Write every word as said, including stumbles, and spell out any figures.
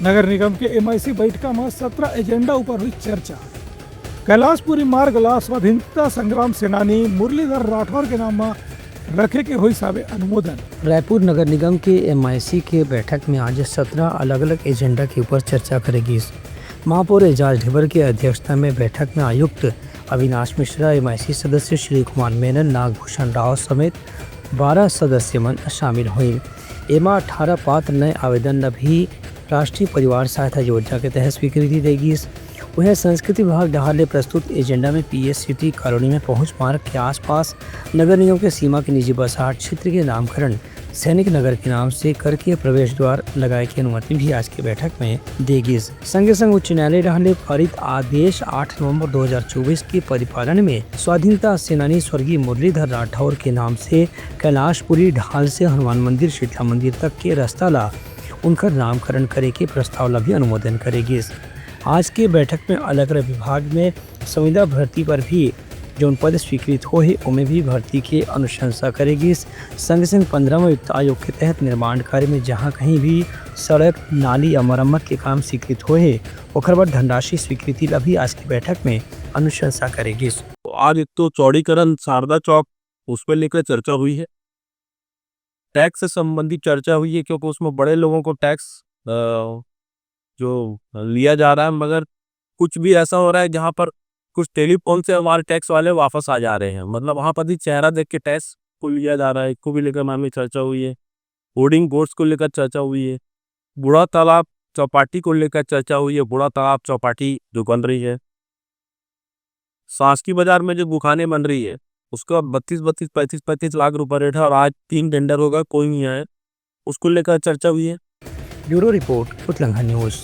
नगर निगम के एमआईसी बैठका म सत्रह एजेंडा ऊपर हुई चर्चा। कैलाशपुरी मार्ग ला स्वाधीनता संग्राम सेनानी मुरलीधर राठौर के नाम म रखे के होइस हावे अनुमोदन। रायपुर नगर निगम के एमआईसी के बैठक में आज सत्रह अलग-अलग एजेंडा के ऊपर चर्चा करे गिस। महापौर एजाज ढिबर के अध्यक्षता में बैठक में आयुक्त अविनाश मिश्रा, एमआईसी सदस्य श्री कुमार मेनन, नागभूषण राव समेत बारह सदस्य मन शामिल होइन। एमा अठारह पात्र नए आवेदन ल भी राष्ट्रीय परिवार सहायता योजना के तहत स्वीकृति दे गिस। उहें, संस्कृति विभाग डहार ले प्रस्तुत एजेंडा में पीएस सिटी कॉलोनी में पहुंच मार्ग के आसपास नगर निगम के सीमा के निजी बसाहट क्षेत्र के नामकरण सैनिक नगर के नाम से करके प्रवेश द्वार लगाए के अनुमति भी आज के बैठक में दे गिस। संगे संग उच्च न्यायालय डहार ले पारित आदेश आठ नवंबर दो हज़ार चौबीस के परिपालन में स्वाधीनता सेनानी स्वर्गीय मुरलीधर राठौर के नाम से कैलाशपुरी ढाल से हनुमान मंदिर, शीतला मंदिर तक के रास्ता ला उनकर नामकरण करे के प्रस्ताव ला भी अनुमोदन करे गिस। आज के बैठक में अलग-अलग विभाग में संविदा भर्ती पर भी जौन पद स्वीकृत होहे, ओमे भी भर्ती के अनुशंसा करे गिस। संगे संग पन्द्रहवाँ वित्त आयोग के तहत निर्माण कार्य में जहां कहीं भी सड़क, नाली या मरम्मत के काम स्वीकृत होहे, ओकर बर धनराशि स्वीकृति ला भी आज के बैठक में अनुशंसा करे गिस। आज एक तो चौड़ीकरण शारदा चौक, उस पर लेकर चर्चा हुई है। टैक्स से संबंधित चर्चा हुई है, क्योंकि उसमें बड़े लोगों को टैक्स, अ, जो लिया जा रहा है, मगर कुछ भी ऐसा हो रहा है जहाँ पर कुछ टेलीफोन से हमारे टैक्स वाले वापस आ जा रहे हैं, मतलब वहाँ पर भी चेहरा देख के टैक्स को लिया जा रहा है, इसको भी लेकर मैम में चर्चा हुई है। होर्डिंग बोर्ड्स को लेकर चर्चा हुई है। बूढ़ा तालाब चौपाटी को लेकर चर्चा हुई है, बूढ़ा तालाब चौपाटी जो बन रही है, शासकीय बाजार में जो दुकानें बन रही है, उसका बत्तीस बत्तीस, पैंतीस पैंतीस लाख रुपए रेट है और आज तीन टेंडर होगा, कोई नहीं आया, उसको लेकर चर्चा हुई है। Bureau report, Utlangha news.